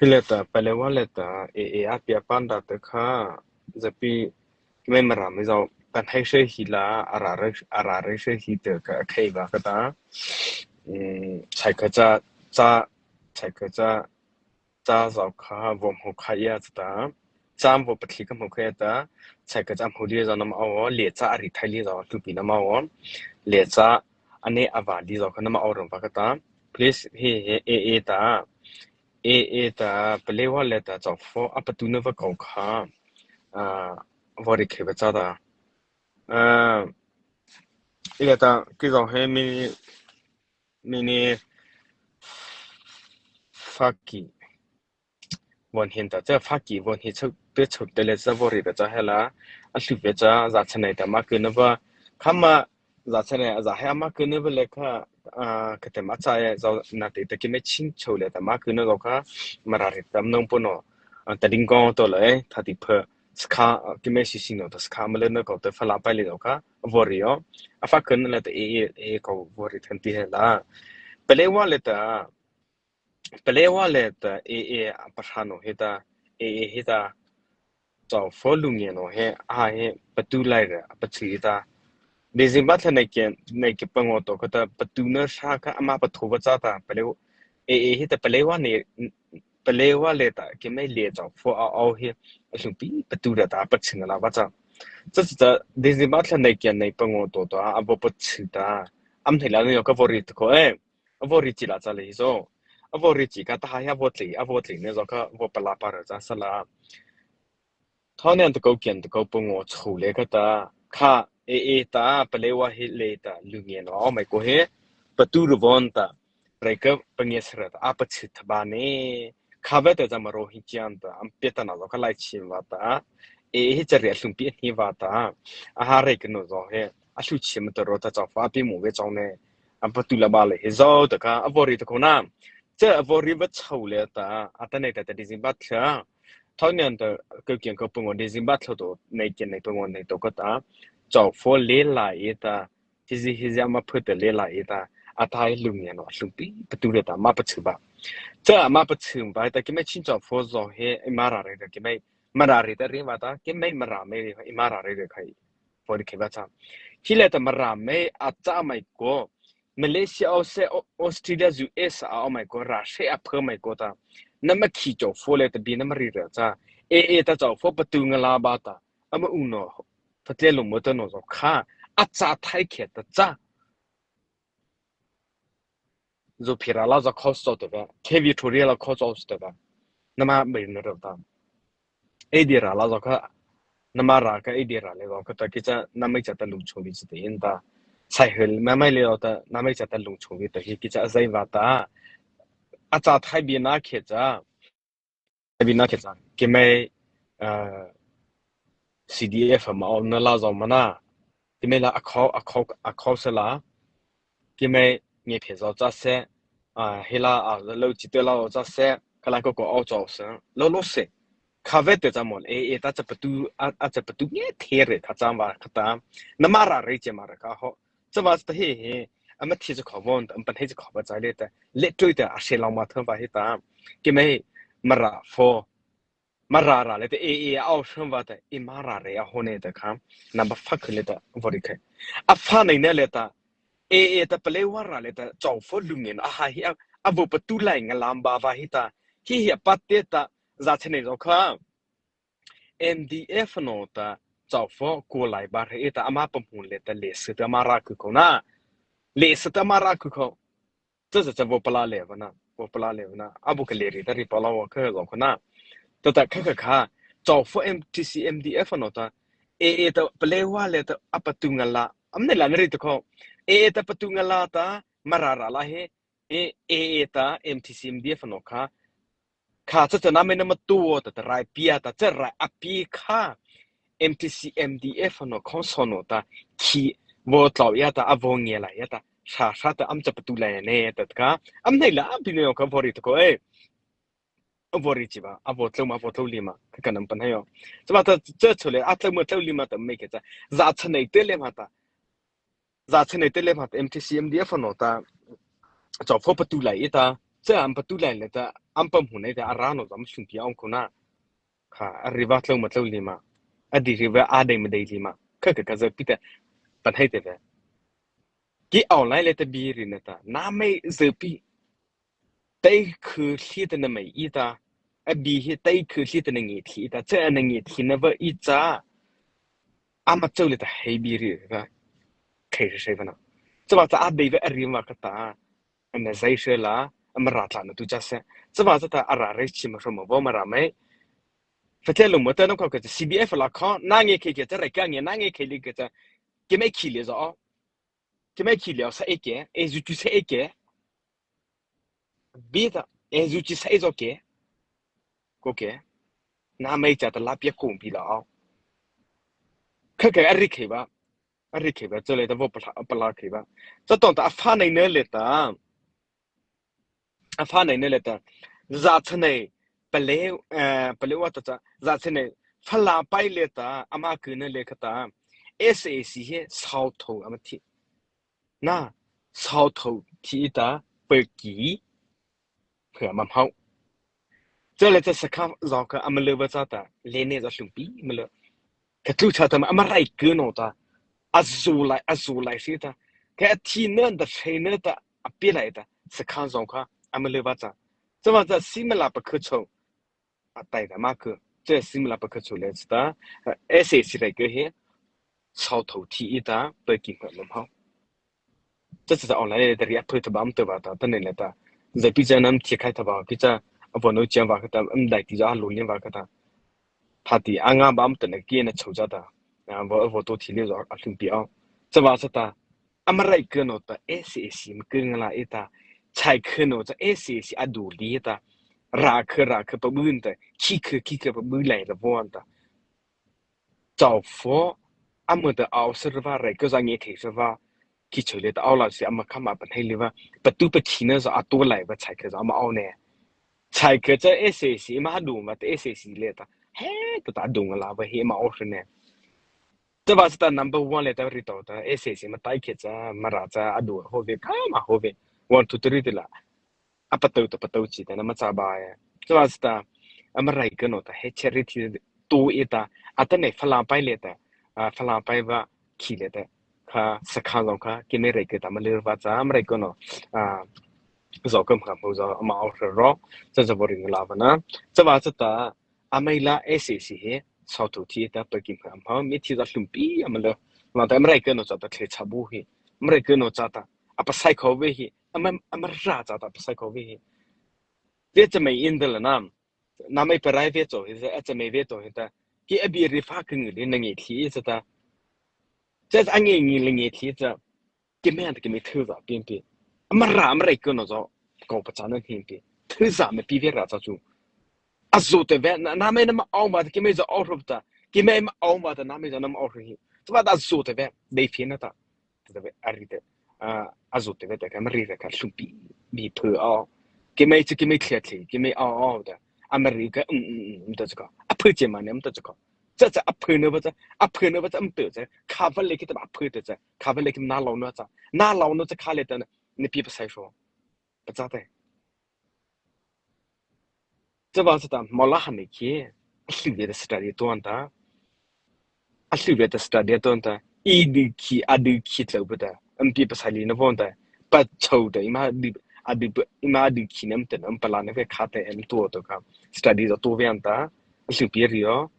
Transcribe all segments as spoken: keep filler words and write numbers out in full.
Pi liata, Paletwa liata, AA a pie a panda ta kha, zapi, keimo Mara mo zao, ta thai she hi la, a ra re, a ra re she hi ta ka khei ba ka ta. Um, sai ka cha, cha, sai ka cha, cha zao kha, vom ho kha ya ta. Cha vom pathli ka mo kha ya ta. Sai ka cha mo li zao nama o, le cha a ri thai li zao, tu pi nama o. Le cha, ane a va li zao kha nama o ram ba ka ta. Please, he, he, AA ta. AA ta, Paletwa liata, Chaopho, a patu na va kau kha, ah, vori khei va cha ta. Ah, liata, ki zao he mi, mi ni, faki. Von hin ta, cha faki, von hin chau, te chau te le cha vori va cha he la, a hlu va cha, za chanei ta ma ku na va, kha ma, za chanei, za he ama ku na va le kha, ah, ka te ma cha ya, za na te ta keimo ching chau le ta ma ku na va kha, Mara ri tam nong po no, ah, ta ding gong to le, ta ti phe, skha, ah, keimo si si no, ta skha ma le na ko ta fa la pai le va kha, vori yo, a fa ku na le ta e, e, e ko vori than ti he la. Paletwa liata, Paletwa liata, AA a pa ha no he ta, AA he ta, Chaopho lu nge no he, a he, patu lai ra, a patu ta. December thla nei ke, nei ke pango to, ka ta patu na sa ka ama pa tho va cha ta, Pale, AA he ta Paletwa ne, Paletwa liata, keimo le Chaopho a au he, a hlu pi patu ra ta, a patu na la va cha. Cha cha, December thla nei ke, nei pango to to, a, a bo patu ta. Am thei la ni ka vori to ko, eh. A vori chi la cha le hi zo. A vori chi ka ta ha ya vo tli, a vo tli ne zo ka vo pa la pa ra cha sa la. Thau nian ta ko kian ta ko pango chu le ka ta. Kha AA ta Paletwa he le ta lu nge no au mai ko he. Patu ru von ta. Rai ka pange sra ta a pa chi ta ba ne. Kha ve ta za Mara hi chian ta. Am pe ta na zo ka lai chi va ta. AA he cha ri a hlum pi ni va ta. A ha rai ka no zo he. A hlu chi ma ta ro ta Chaopho a pi mo ve chau ne. A patu la ba le he zo ta ka, a vori ta ko na. Cha a vori va chau le ta, a ta nei ta ta December thla. Thau nian ta ko kian ko pango December thla to, nei ke nei pango nei to ka ta. Chaopho le la e ta, hi zi hi zi ama phu ta le la e ta, a ta lu nge no, a hlu pi, patu le ta, ma pa chu ba. Cha ma pa chu ba, ta keimo ching Chaopho zo he, i Mara ri ta keimo, Mara ri ta ri va ta, keimo Mara mo ri, i Mara ri ri khai. Vori khei va cha. Hi le ta Mara mo a cha mai ko. Malaysia au se, Au-, Australia, U S a au mai ko, Russia a phe mai ko ta. Nama khi Chaopho le ta bi nama ri ra cha. AA ta Chaopho patu nga la ba ta. Ama u no. Pha tle lo mo ta no zo kha. A cha thai khe ta cha. Zo phi ra la zo khau so te ve. Khe Victoria la khau so te ve. Nama bai na ro ta. Ei di ra la zo kha. Nama ra ka ei di ra le zo kha ta ki cha nama cha ta lung cho vi chi te in ta. Sai hel ma mai le zo ta nama cha ta lung cho vi ta hi ki cha zai va ta. A cha thai bi na khe cha. Bi na khe cha. Keimo, ah, C D F ma au na la zo ma na. Keimo la a khau, a khau, a khau se la. Keimo nge phe zo cha se. Ah, he la a lo chi te la zo cha se. Ka la ko ko au cho se. Lo lo se. Kha ve te cha mon. E, e ta cha patu, a, a cha patu nge the re kha cha va kha ta. Nama ra re che ma re kha ho. Cha va ta he he. Ama thi cha kho von, am pan he cha kho va cha le ta. Le troi ta a se lo ma tha va he ta. Keimo Mara pho. Mara ra le te AA a au sum va ta, i Mara re a ho ne ta kha, na ba fa khu le ta, vori khai. A fa nei ne le ta, AA ta Paletwa ra le ta, Chaopho lu nge no, a ha hi a, a vo patu lai nga lam ba va hi ta, hi hi a pa te ta, za che nei zo kha. M D F no ta, Chaopho ko lai ba re ta, ama pa mu le ta le se ta Mara ku ko na. Le se ta Mara ku ko. Cha cha cha vo pala le va na, vo pala le va na, a vo ka le ri ta ri pala vo ka zo ka na. Ta ta kha kha kha, Chaopho M T C M D F no ta, AA ta Paletwa le ta a patu nga la, am nei la na ri ta ko. AA ta patu nga la ta, Mara ra la he, e, AA ta M T C M D F no kha, kha cha cha na me na ma tu ta ta rai pia ta, cha rai a pi kha, M T C M D F no khon so no ta, khi vo tlau ya ta, a vo nge la ya ta, sa sa ta am cha patu la ne ta ka, am nei la a bi ne ka vori ta ko e. A vori chi ba, a vo tlau ma, vo tlau li ma, ka ka nam pan ha yo. Cha ba ta cha cho le, a tlau ma tlau li ma ta me ke cha, za cha nei te le ma ta. Za cha nei te le ma ta, M T C M D F no ta, Chaopho patu lai i ta, cha ama patu lai liata, ama pahmuna ta a râh no za ama hluhpi a awng khona. Kha a ri va tlô ma tlô lei ma, a di ri va a dei ma dei lei ma, kha kha kha za pi ta, pan hai te ve. Ki aw lai liata bi ri na ta, na mei za pi. Tai khu hli ta na mei i ta, a bi hi tai khu hli ta na ngi thi i ta, cha na ngi thi na va i cha. Ama chau liata hei bi ri va. Khei hre hre va na. Cha va cha a dei va a ri va ka ta. Ama zai hre la, ama râh tla na tu cha se. Cha va cha ta a râh rei chi ma hro ma vo ma râh mei. Fa te lu ma ta na kha ka cha C D F la kha, na nge khei ke cha rei ka nge, na nge khei li ke cha. Ke mei khi le zo. Ke mei khi le sa e ke, e zu chu sa e ke. Bi ta, e zu chi sa e zo ke. Ko ke. Na mei cha ta la pia kong pi la. Kha kha a ri khei va. A ri khei va, cha le ta vo pala, pala khei va. Cha ton ta a fa nei ne le ta. A fa nei ne le ta. Za cha nei, pale, eh, pale wa ta cha. Za cha nei, fa la pai le ta, ama ku ne le kha ta. S A C he sao tho ama thi. Na, sao tho thi ta, pe ki. Pha ma hau. Cha le cha sakha zao kha ama le va cha ta, le ne za hluhpi ma le. Ka tlu cha ta ma, ama rai ke no ta. A zu lai, a zu lai si ta. Ka a thi ne da hre ne ta, a pi lai ta. Sakha zao kha, ama le va cha. Cha va cha si ma la pa kha cho. A tai ta ma kha. Cha si ma la pa kha cho le cha ta. S A C rai ke he. Sao tho thi i ta, pe ki ma ma hau. Cha cha cha online le ta ri a phu ta ba am ta ba ta, ta ne le ta. Za pi cha nam thi khai ta ba, pi cha, a vo no cha ba ka ta, am dai ti za a lu ne ba ka ta. Tha ti a nga ba am ta ne ki na chau cha ta. A vo, vo to thi le zo a hluhpi a. Cha va cha ta. Ama rai ke no ta S A C ma ke nga la e ta. Chai ke no cha S A C a du li ta. Ra ke, ra ke pa bun ta. Ki ke, ki ke pa bu lai ta vo an ta. Chau fo, ama ta au sa ra va rai ke za nge thei sa va, ki chau le ta au la si ama kha ma pan hei le va, pa tu pa thi na za a to lai va chai ke za ama au ne. Chai ke cha S A C, ma ha du ma ta S A C le ta. He, ta ta du nga la va he ma au sa ne. Cha va sa ta number one le ta ri to ta, S A C ma tai ke cha, ma ra cha, a du ho ve, kha ma ho ve. One, two, three te la. A pa tau ta pa tau chi ta na ma cha ba ya. Cha va sa ta, ama rai ke no ta, he charity to e ta, a ta ne fa la pai le ta, a fa la pai va khi le ta, kha sakha zao kha, ke mei rai ke ta ma le va cha, ama rai ke no, a, zao kam kha mo zao, ama au hre ro, cha cha vo ri nga la va na. Cha va sa ta, a mei la S A C he, sao tho thi ta, pe ki ma hau, mi thi za hluhpi, ama le, ma ta ama rai ke no cha ta, khle cha bu he, ama rai ke no cha ta, a pa sai kho ve he, ama, ama ra cha ta, pa sai kho ve he. Ve cha mei in da la na. Na mei pa rai ve cho he, a cha mei ve cho he ta. Ki a bi ri fa ke ngi le na ngi thi cha ta. Cha a ngi ngi le ngi thi cha. Ke mei an ta ke mei thu za pin pi. Ama ra ama rai ke no zo. Ko pa cha na hin pi. Thu za me pi ve ra cha chu. A zo te ve, na, na mei na ma au ma ta, ke mei za au ro ta. Ke mei ma au ma ta, na mei za na ma au ro he. Cha va ta zo te ve, dei phi na ta. Te ve, a ri te, a, a zo te ve te ka ma ri ve ka hluhpi, bi phu a. Ke mei chi, ke mei thlia thli, ke mei a, a, te. A ma ri ka, um, um, um, um, te cha ka. A phu che ma ne, um, te cha ka. Cha, cha, a phu ne va cha, a phu ne va cha, um, te cha. Kha va le ki te ba phu te cha. Kha va le ki na lao no cha. Na lao no cha kha le te ne, ne pi pa sai so. Pa cha te. Cha va sa ta, ma la ha ne ki, a hlu ve ta study to an ta. A hlu ve ta study to an ta. I du ki, a du ki tlo bu ta. Am pi pa sa li na von ta. Pa chau ta, i ma du, a du, i ma du ki nam ta, am pa la na ve kha ta, am to to ka. Study to ve an ta. A hlu pi ri yo.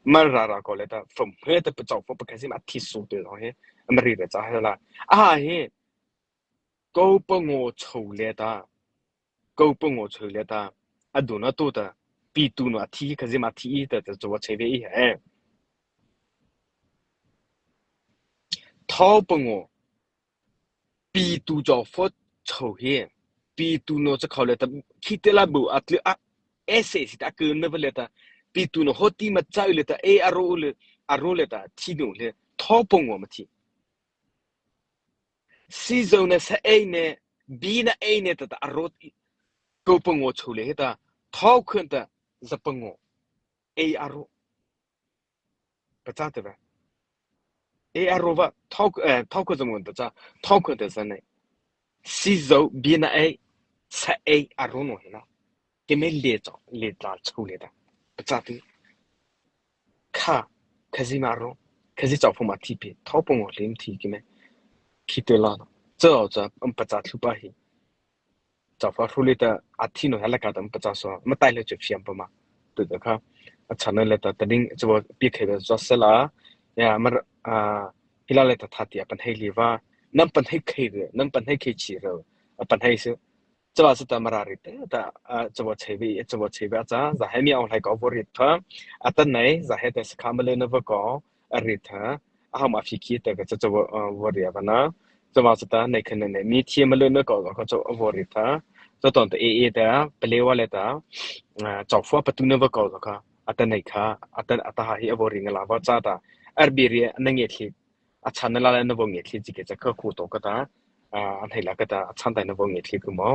Ma ra ra ko le ta, from he ta pa chau, pa ka si ma thi su te lo he. Am ri ve cha he la. A he. Ko pa ngo chau le ta. Ko pa ngo chau le ta. A du na to ta. Pi tu no a thi ka zi ma thi ta ta zo che ve i he. Thau pa ngo. Pi tu zo fo chau he. Pi tu no cha khau le ta. Ki te la bu a tle a. S A C ta ke na va le ta. Pi tu no ho ti ma chau le ta. E a ro le. A ro le ta. Thi no le. Thau pa ngo ma thi. Si zo na sa ei ne, bi na ei ne ta ta a ro, ko pa ngo chau le he ta, thau khun ta za pa ngo, ei a ro. Pa cha te ve. Ei a ro va, thau, eh, thau khun za mo ta cha, thau khun ta za ne. Si zo, bi na ei, sa ei a ro no hi na. Keimo lei chô, lei tlai chô lei ta. Pachâ tu. Kha, khazia ma ro, khazia chô pho ma thi pi, thao pho ngo lei thi keimo. Khi te la. Chô cha, um pachâ thu pa hi. Chô pho ru lei ta, a thi no ha la ka ta um pachâ so, ma tai lei chô phiam pa ma. Tu ta kha. A channel lei ta, ta ding, chô pi khai ba so sa la. Ya, ma, a, hi la lei ta tha ti a pan hai lei va. Nam pan hai khai re, nam pan hai khai chi re. A pan hai su. Chavâta cha ta Mara rei ta, ta, a, chavâta chei vei, chavâta chei vei a cha, za he mi au lai ko vo rei tha, a ta nei, za he ta sakha ma lei na va ko, a rei tha, a hao ma phi ki ta ka cha chavâta, a, vo rei a va na, chavâta cha ta nei khan nei, mi thi ma lei na ko ko cha vo rei tha, cha ton ta e e ta, pale wa lei ta, a, chau fua patu na va ko ko, a ta nei kha, a ta, a ta ha hi a vo rei nga la va cha ta, ar bi rei na nge thi, a channel la na vo nge thli chi ke cha kha khu to ka ta, a, a nei la ka ta, a chan tai na vo nge thli ku mo.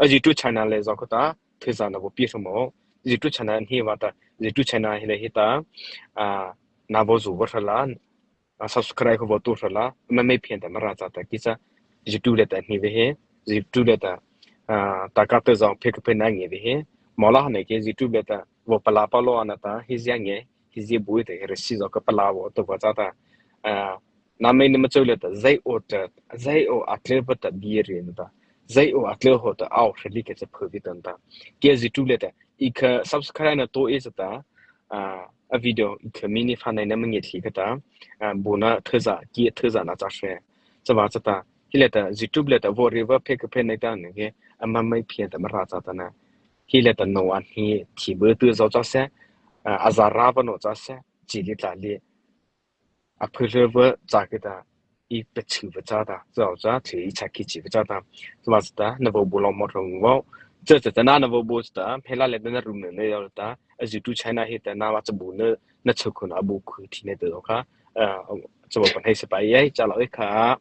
A YouTube channel lei zo ka ta, thei za na vo pi ru mo. YouTube channel hi va ta, YouTube channel hi lei hi ta, a, na vo zu vo ra la, a, subscribe ko vo tu ra la, ma mei phian ta ma ra cha ta ki cha, YouTube lei ta hi ve he, YouTube lei ta, a, ta ka te zo phe ka phe na nge ve he, mo la ha nei ke YouTube lei ta, vo pala pa lo ana ta, hi zia nge, hi zia bu te, hi re si zo ka pala vo to va cha ta, a, na mei ni ma chau lei ta, zai o ta, zai o a tle va ta bi ri na ta, zai o a tle ho ta, au hre li ke cha phu vi ta na ta. Ke YouTube lei ta, i kha subscribe na to i cha ta, a, a video i kha mi ni fa nei na ma nge thli ka ta, a, bu na thei za, ki thei za na cha hre. Chavâta cha ta, hi lei ta, YouTube lei ta, vo rei va phe ka phe nei ta nei ke, a ma mei phian ta ma ra cha ta na. Hi lei ta no an hi, thi bu tu zo cha se, a, a za ra va no cha se, chi li ta li. A phu le va cha ke ta, i pe chu va cha ta, zo cha, thi i cha ki chi va cha ta. Chavâta cha ta, na vo bu lo mo rong vo. Cha cha ta na na vo bu cha ta, phe la lei ta na ru ne ne yo ta, a YouTube channel hi ta, na va cha bu ne, na cha khu na bu khu thi ne ta zo kha. A, cha vo pan hai sa pa ye, cha lo e kha.